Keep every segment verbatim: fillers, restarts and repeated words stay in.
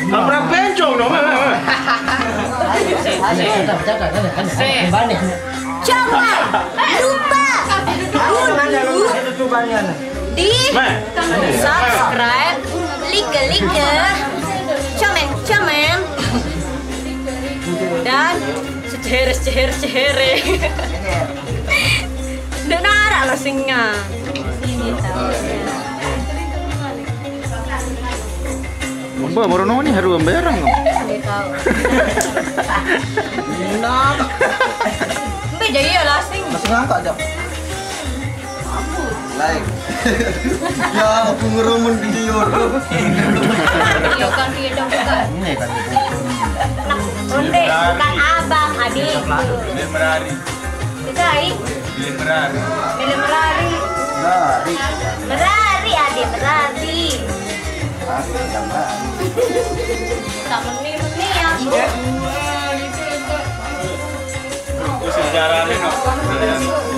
Ampura bencong dong, meh, meh, meh. Jangan lupa dulu di subscribe, like, like, komen, komen, dan sejeher, sejeher, sehere. Ndak narak lah singa. Mbak, baru noni haru berang. Nggak tahu. Mbak, jadi ya lah sing. Masih ngangkat aja. Like. Ya, aku ngerumun video tuh. Iya kan, iya dong, bukan. Ini kan. Onde, bukan abang, adik. Ini merari. Bisa, Ing? Pilih merari. Pilih merari. Merari. Merari, adik, merari. Aku yang merari. Tak meni-meni ya.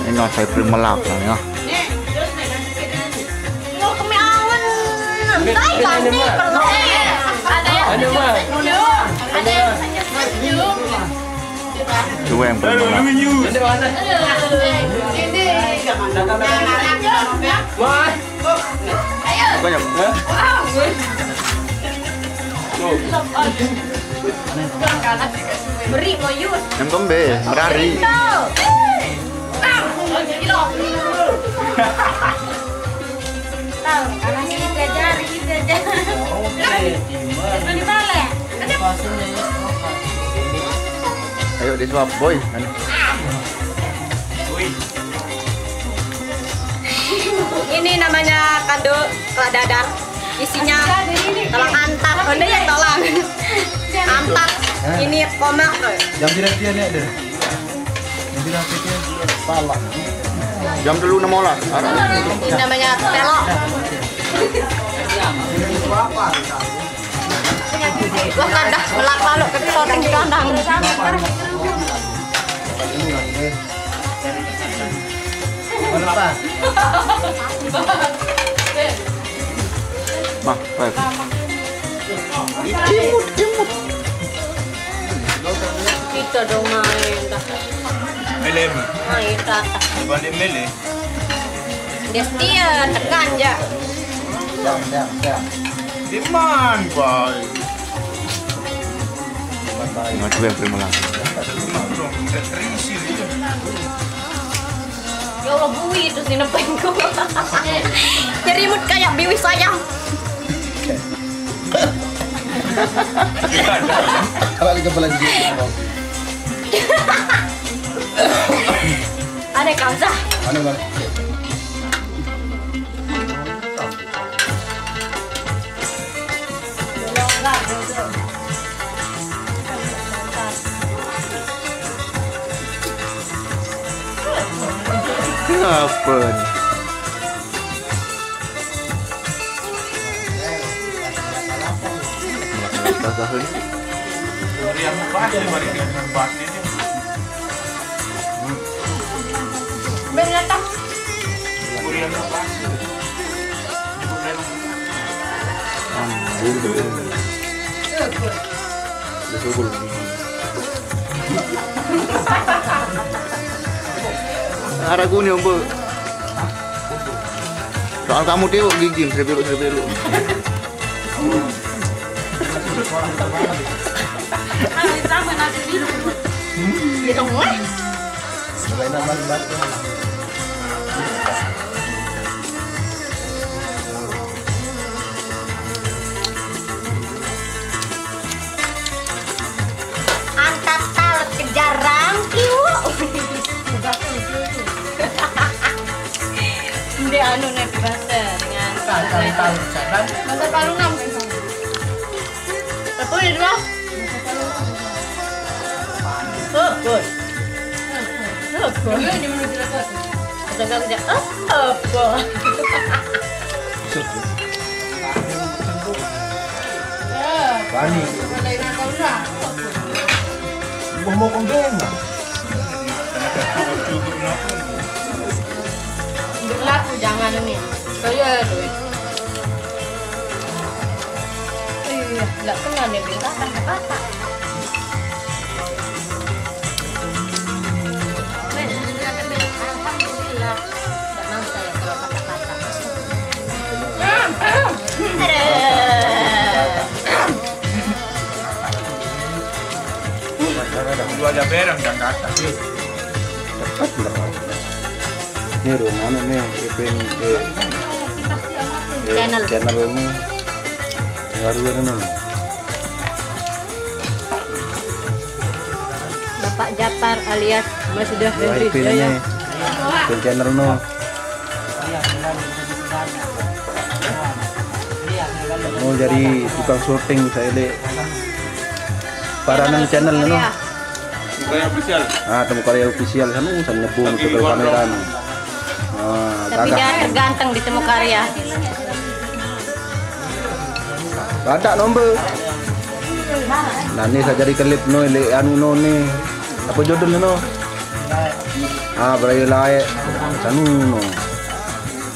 Ini saya beri melak ya. Lo kemi awan. Nanti ganti kalau ada yang sejuk. Ada yang sejuk. Coba yang paling mana? Banyak. Beri mau yus. Yang kembe, merari. Tahu, karena kita jari, kita jari. Di mana? Ayo disuap, boy. Ini namanya kado kelak dadar. Isinya talang antat. Oh, ini ya talang. Antat. Ini komak. Yang tidak dia lihat deh. Yang tidak dia salah. Jam dulu enam belas. Ini namanya telok. Wah, kandas melak lalu ke syuting kandang. Bah, baik. Imut, imut. Kita dong main dah. Melem. Main dah. Bukan dia melem. Dia setia, tekan je. Siap, siap, siap. Iman, boy. Iman, boy. Iman, gue yang terima langsung. Ya Allah, bui itu sih nepeng gua. Nyerimut kayak biwih sayang. Kalau lagi kepala gigi. Aneh, Kamsah. Aneh banget. Apa ni? Meriam pas daripada dengan batin ni. Meriam pas. Arah guni, Om, Bu. Soal kamu, Tio, gigi, serbelu, serbelu. Gitu, weh. Angkat talut ke jarang, kiwu. Ini anu nih, bahasa dengan bahasa Palu enam. Tapi itu lah. Apa? Apa? Kata kerja apa? Bani. Gua mau kembang. Jangan ni. Saya duit. Iya, nggak kenal ni, beli kata-kata. Alhamdulillah. Nggak mau saya kalau kata-kata. Dua aja berang, Jakarta. Cepat berapa? Ini rumah nih, Ipin, eh, eh, Channel. Channel ini. Baru ada nih. Bapak Japar alias Mas Dah Wah, Henry Ipin Jaya. Nih. Ipin channel no. Mau jadi tukang syuting saya, Dek. Paranan channel no. Temu Karya Official. Ah, Temu Karya Official, anu, saya nyebut ke kamera no. Ah, tapi gagah. Dia terganteng di Temu Karya. Badak nombe. Nah, ni saya jadi kelip no, le anu no ni. Apa judul no? Ah, Beraye Lae. Sanu no.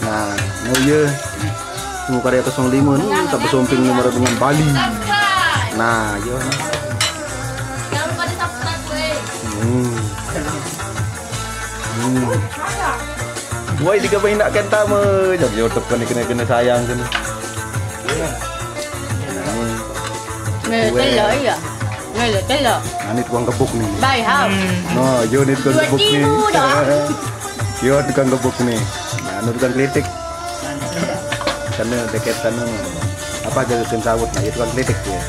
Nah, no ye. Temu Karya kosong lima ni, tak bersomping ni baru dengan Bali. Nah, yo. Hmm. Hmm. Woi, tiga main nak kentama. Jadi YouTube kan kena kena sayang kan. Mele telok iya. Mele telok. Nah, ni tukang gebuk ni. Bai hau. No, yo ni tukang gebuk ni. Dua kilo dah. Yo tukang gebuk ni. Nah, anu tukang kritik. Sana dekat sana. Apa aja bikin sawut nah, itu kan kritik dia.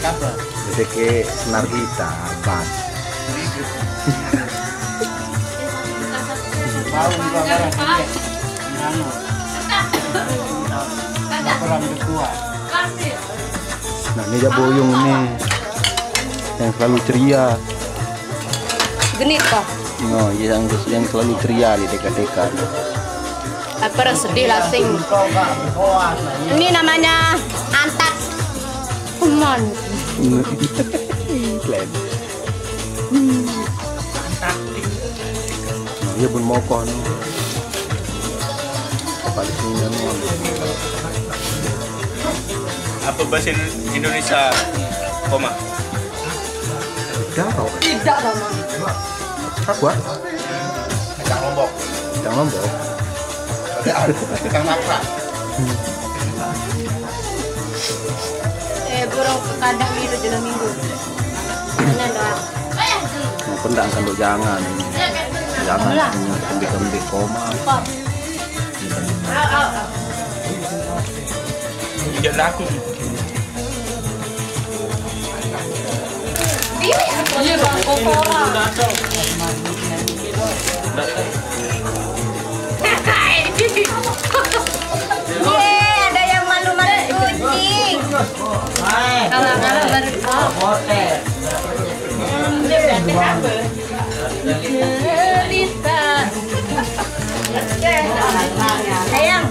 Apa? Kritik ke senar kita, pas. Bau juga kan. Anu. Laporan ketua. Nah, ini aja Boyong ini yang selalu ceria. Genit kok. No, yang yang selalu ceria di T K T K. Apa sedih lah sing. Ini namanya antak. Come on. Keren. Nah, iya pun mokoh no. Apa di sini no? Apa bahasa Indonesia koma? Tidak tahu. Tidak sama. Apa? Kacang Lombok. Kacang Lombok. Kacang Lombok. Eh, burung kadang itu dalam minggu. Benar doang. Mau pendang kan, Dok, jangan. Jangan punya kembik-kembik koma. Tidak laku. Iya, Bang, Coca-Cola. Yeay, ada yang malu-malu kucing. Kalau-kalau baru. Cerita. Sayang.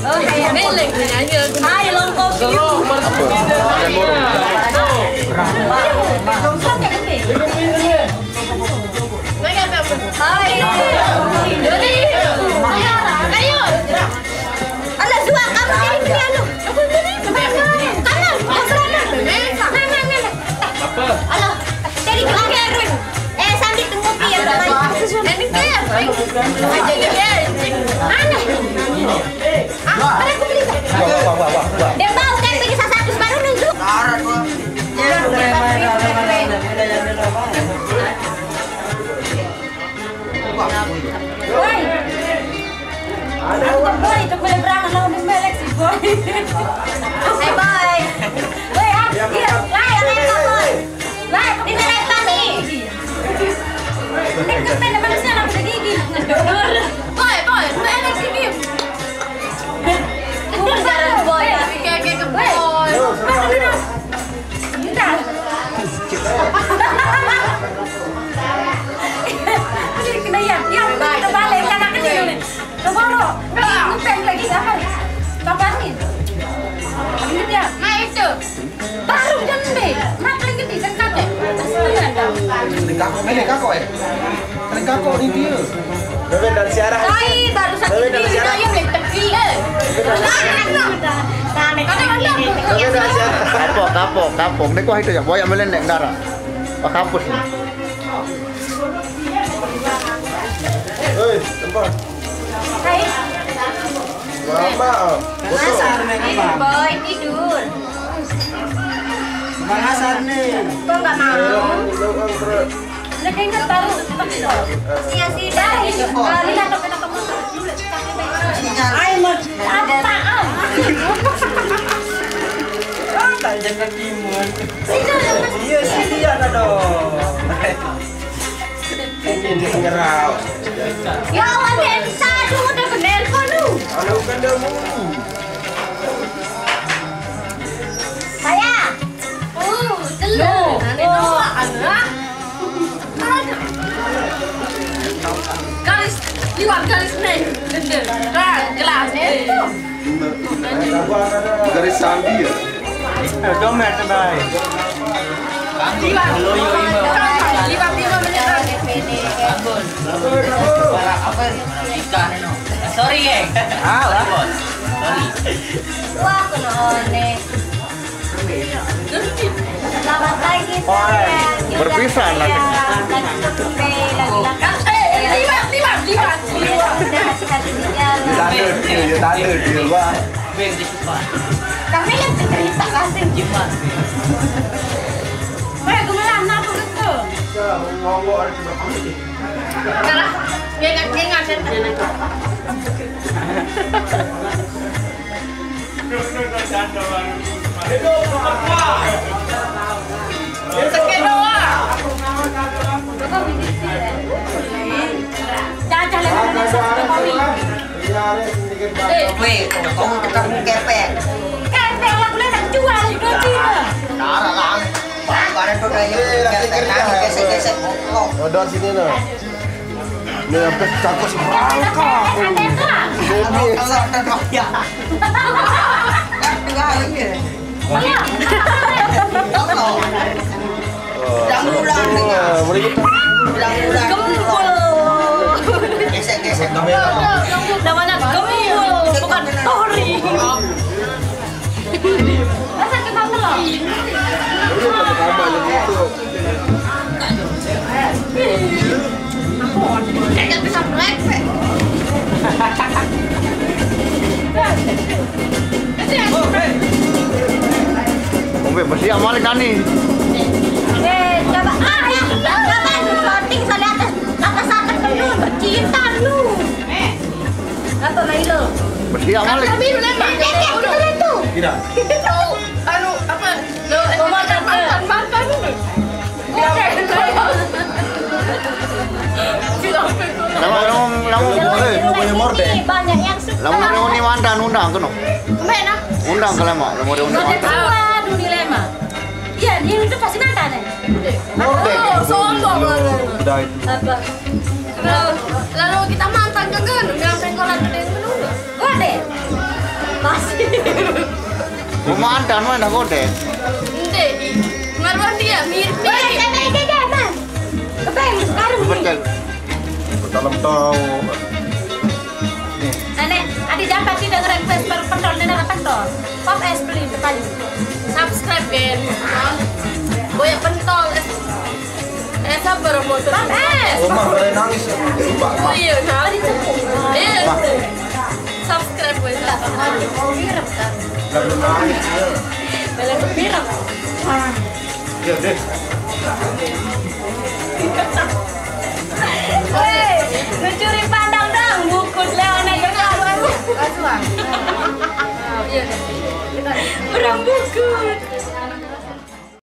Oh, sayang. Hai, long kopi. Hai. Ayo. Alah, Zuwa, kamu jadi ini anu. Kamu, kamu, kamu. Mana, mana? Alah, jadi juga Erwin. Eh, sambil tunggu dia, Bang. Ini dia, Bang. Jadi dia, aneh. Ah, ada aku beli. Dia mau kan beli sasatus baru nunggu. Woi. Ada boy, itu boleh berangkat lawan Dembele si boy. Hai, boy. Woi, ah, iya. Lah, yang enak, boy. Lah, ini enak nih. Ini kan pada manusia lah, pada gigi. Boy, boy, gue enak sih, Bim. Gue jarang boy, tapi kayak, kayak ke boy. Udah. Ini kena ya, ya, kita balik, kan aku nih. Keboro, ngeprank lagi, apa? Kaparin? Ingat ya? Nah, itu. Baru jam deh. Kenapa ingat di kakek? Kasih teman dong. Ini kakak, ini kakak ya? Ini kakak ini dia. Bebe dari siara. Ai, baru satu Bebe dari siara. Ayo, main tepi, eh. Bebe dari siara. Bebe dari siara. Kapok, kapok, kapok. Nek wah itu ya, boyak melenek darah. Wah, kampus nih. Hei, tempat. Hai. Mama. Asar, Nek, apa? Boy tidur. Bang Asar nih. Kok nggak mau? Lu dengar baru. Iya sih, dah. Ini. Ayo, Mas. Apaan? Oh, tak jangan timun. Iya sih, dia ada dong. Ini nyerau. Ya Allah, dia bisa aduh, udah bener kok lu. Kalau kan dia mau. Saya. Oh, telur. Ada dua, ada. Garis, liwat garis nih. Bener. Nah, jelas. Garis sandi ya? Eh, dompet, bye. Liwat, liwat, liwat, liwat, liwat. Bagus. Apa? Nikah, no. Sorry, geng. Alah. Sorry. Wah, kena one. Selamat pagi, sayang. Berpisah lagi. Lagi survei, lagi laki. Eh, eh, liwat, liwat, liwat, liwat. Udah hati-hati di jalan. Dia tanda, dia, dia tanda, dia, wah. Kami yang cerita kasih. Kayak gemelan apa gitu? Kalah, gengat-gengat, ya. Weh, kau tukang kepeng. Kepeng lah, boleh tak jual, itu sih. Darah lah. Barang tu dah, eh, lagi kerja. Gesek-gesek, goblok. Udah sini, nah. Ini sampai cakap serangka. Baby. Gembul. Gesek-gesek. Namanya gembul, bukan tori. Masa kita belum? Udah tambah gitu. Ombe, bersiap balik, Dani. Eh, coba, ah, ya, coba, lu syuting, saya lihat atas, atas, atas, lu bercinta, lu. Apa, Mailo? Bersiap balik. Kami udah makan. Tidak. Anu, apa? Lo, mantan, mantan, mantan. Lamun, lamun, lamun, eh. Banyak yang suka. Lamun reuni mantan undang keno. Kemana? Undang ke Lema, lamun reuni mantan. Aduh, di Lema. Iya, dia itu pasti mantan, eh. Oh, sombong. Udah itu. Apa? Lalu, lalu kita mantan ke kan, bilang pengkolan gede yang menunggu. Gede. Pasti. Mantan mana gede? Ente, ngaruh dia, mirip, mirip. Kepeng, sekarang nih. Betul. Dalam tahu. Nenek, ada siapa sih denger request per-, pentol, nenek apa pentol? Pop es beli depan. Subscribe, Gen. Boya pentol, es. Eh, sabar, mau terus. Pop es. Rumah boleh nangis. Lupa. Oh iya, nah. Iya. Subscribe, boya. Belum nangis, ya. Belum viral. Iya, deh. Weh, lucu, Ripa.